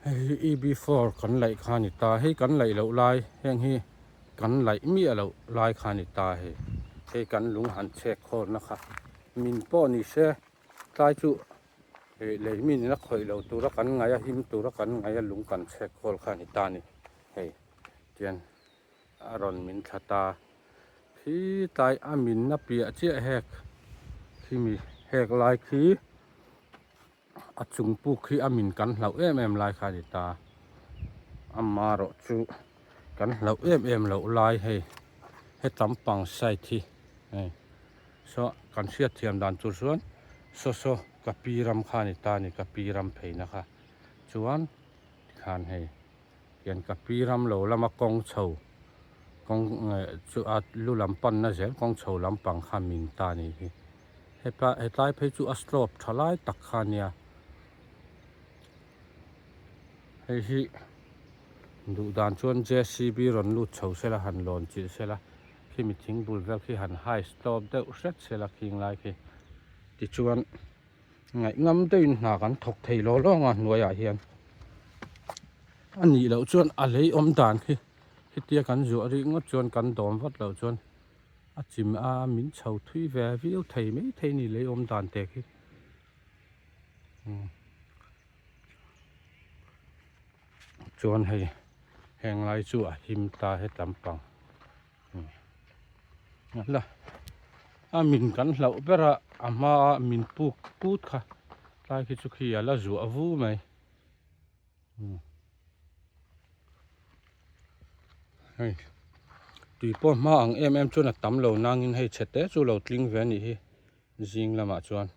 Hei hi EB4 kan laih kha a ni ta, hei kan laih loh lai heng hi kan laih miah loh lai kha a ni ta hei, hei kan lung han chhek khawlna kha min pawh ni se tlai chu ih lei min in a khawih loh tura kan ngaih a him tura kan ngaih a lung kan chhek khawl kha a ni ta a ni hei tian a rawn min thla ta khi tlai a minna piah chiah hek khimi hek lai khi. A chung puk hi a min kan hlauh em em lai kha a ni ta. Amaherawh chu kan hlauh em em loh lai hei hetam pang side hi hei saw kan hriat thiam dan tur chuan saw saw ka pi ram kha a ni ta a ni ka pi ram pheina kha chuan tikhan hei hian ka pi ram lo lama kawng chho kawng eh chu a lu lam panna zel kawng chho lampang kha min ta a nih hi. Hepa hetlai phei chu a slope tha lai tak kha a nia hei hi duh dan chuan JCB rawn lut chho sela han lawn chilh sela khimi thing bul vel khi han high slope deuh hret sela khing lai khi tichuan ngaih ngam deuhin hna kan thawk thei law lawng a hnuaiah hian a nih loh chuan a lei awm dan khi hetia kan zuah rih ngawt chuan kan dawm vat loh chuan. A chim a min chho thui ve viau thei mai thei ni lei awm dan te khi chuan hei heng lai chu a him ta hetlam pang la a min kan hlauh ber a a hma a min puk put kha tlai khi chu khi a la zuah vu mai. Hei tui pawh hma ang em em chuan a tam lo nangin hei chhe te chu lo tling ve a nih hi zing lamah chuan.